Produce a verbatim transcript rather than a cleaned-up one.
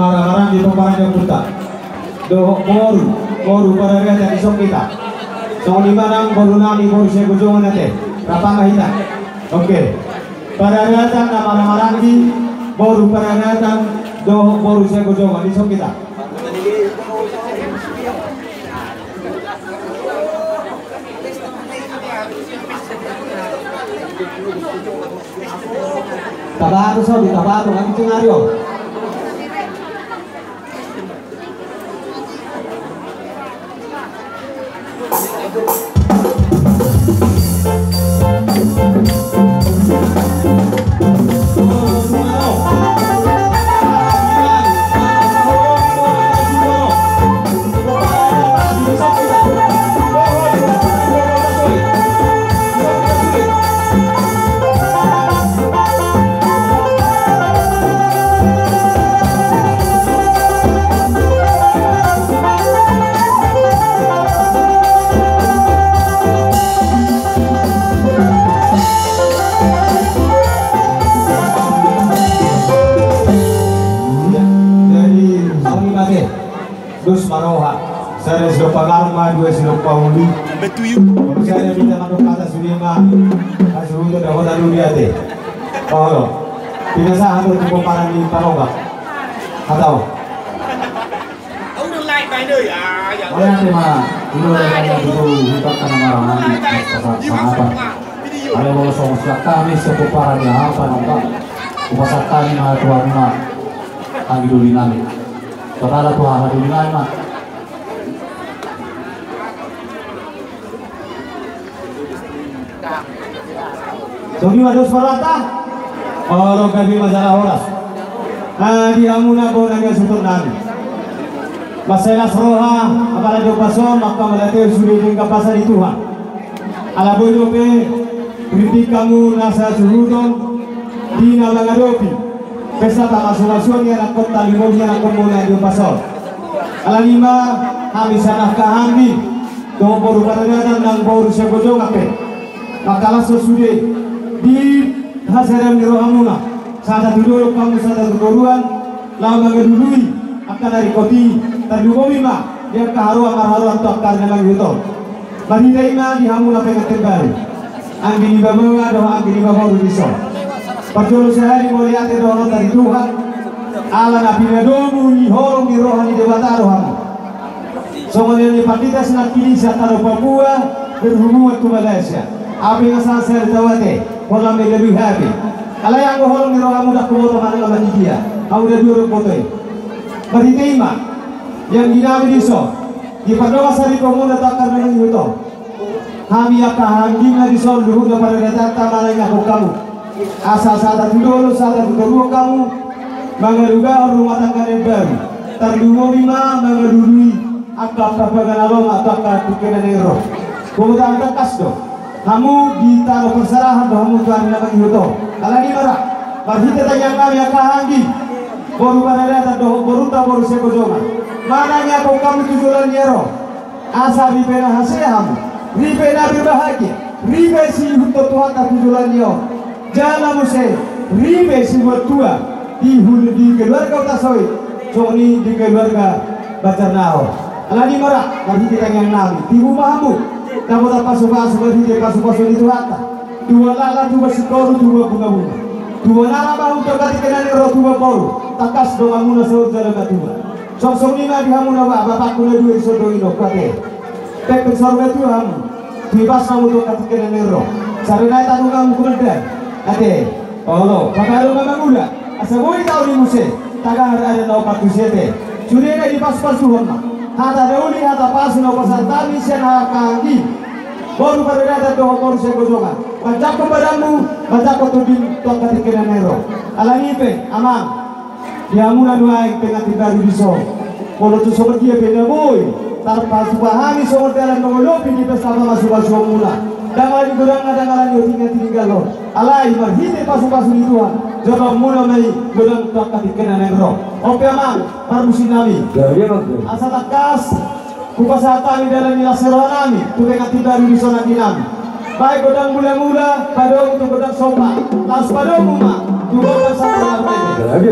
Marhamaranggi pomparan ni ompunta dohot boru, boru Parariatan, dison hita. Songon i ma nang boru nami, boru Siagojongan ate. Rap ma hita. Oke. Parariatan na marhamaranggi, boru Parariatan dohot boru Siagojongan, dison hita. Tabaru so di tabaru, kan itu ngario. Jadi, songon i ma ate. Dos ma roha. Sada sidok pangarma, dua sidok pauli. Sada bita mandok hata sude ma. Asa huta da hota duli ate. Olo. Pinasahat do tu pomparan ni Panonggak. Hata on. Mauliate ma, ino da hata tu huta na marhamaranggi, pasahat-sahatan. Alai molo songon sian hami sian pomparan ni aha, Panonggak. Hupasahat hami ma tu hamuna, anggi doli nami. Sahala tu aha doli nami ma. Songon i ma dos parata. Olo, gabe ma jala horas. Ah, di hamuna bona ni suhut nami. Mansai las roha, apala di ombas on, manghatai sude denggan basa ni Tuhan. Ala boi dope, rintik hamu nasa suhut on, di na mangadopi pesta pamasumasuon ni anakhonta, lumobi ni anakhonmuna di ombas on. Alani i ma, hami sian angka hami, dohot boru Parariatan nang boru Siagojongan pe, mangkalashon sude di hasadaon ni rohamuna, sada tu dolok hamu, sada tu toruan, laho mangalului angka na ringkot i, tarlumobi ma di angka haroa marharoa tu angka na mangihut on. Marhite i ma di hamuna pengantin baru, anggi ni bamoa dohot anggi ni baboru dison. Parjolo sahali mauliate dohononta di Tuhan, ala na pinadomu ni holong ni roha ni Debata do hamu. Songon i ma di pandita sinamot sian tano Papua, berhubungan tu Malaysia. Ape nga sasa di tawate, holan me gabe hape. Alai anggo holong ni rohamu ndang huboto manang na di dia, hamu na dua do boto i. Marhite i ma, anggi nami dison, di pardongan saripeonmuna tu angka na mangihut on. Hami angka hahaanggina dison, luhutna paradatonta, manangihon hamu. Asa sada tu dolok, sada tu toruan hamu, mangalugahon rumah tangga na imbaru. Tarlumobi ma mangalului angka pangalaman tu angka tingki na naeng ro. Botoan tangkas do hamu di tano parserahan do hamu tu ari na mangihut on. Alani i ma ra, marhite tangiang nami angka hahaanggi, boru Paradaton dohot borunta boru Siagojongan, manangihon hamu tu joloan ni ari on. Asa ripe na hasea hamu, ripe na berbahagia, ripe siihuthon Tuhanta tu joloan ni ari on. Jala muse ripe sibuat tua di hul-, di keluarga Hutasoit, songon i di keluarga Banjarnahor. Alani i ma ra, marhite tangiang nami, tibu ma hamu, dapotan pasupasu marhite pasupasu ni Tuhanta. Tubuan laklak, tubuan singkoru, tubuan bungabunga. Tubuan anak ma hamu tu angka tingki na naeng ro, tubuan boru, tangkas donganmuna saur jala matua. Songon i ma di hamuna ba-, bapakku na dua dison dohot inongku ate. Pengpeng saur matua hamu, tu ibas hamu tu angka tingki na naeng ro. Sada nai tadong hamu tu mandan ate. Olo, pangalo ma mangula, asa boi taon i muse, tagar ari na ompat tusi ate. Sude na dipasupasu Tuhan ma. Hata na uli, hata pasu na hupasahat hami sian angka hahaanggi, boru Paradaton dohot boru Siagojongan. Manjangkon badanmu, manjangkon tondinmu tu angka tingki na naeng ro. Alani i pe, amang, di hamuna nuaeng pengantin baru dison, molo tung songon dia pe na boi tarpatupa hami songon dalan mangolopi di pesta pamasumasuonmuna, ndang ala ni godangna, ndang ala ni otikna tininggalhon. Alai marhite pasupasu ni Tuhan, jaloonmuna ma i godang tu angka tingki na naeng ro. On pe amang, parmusik nami, asa tangkas hupasahat hami dalan ni las ni roha nami tu pengantin baru dison, anggi nami. Baen gondang mulamula, padomu tu gondang somba. Laos padomu ma tu gondang sambahor nami.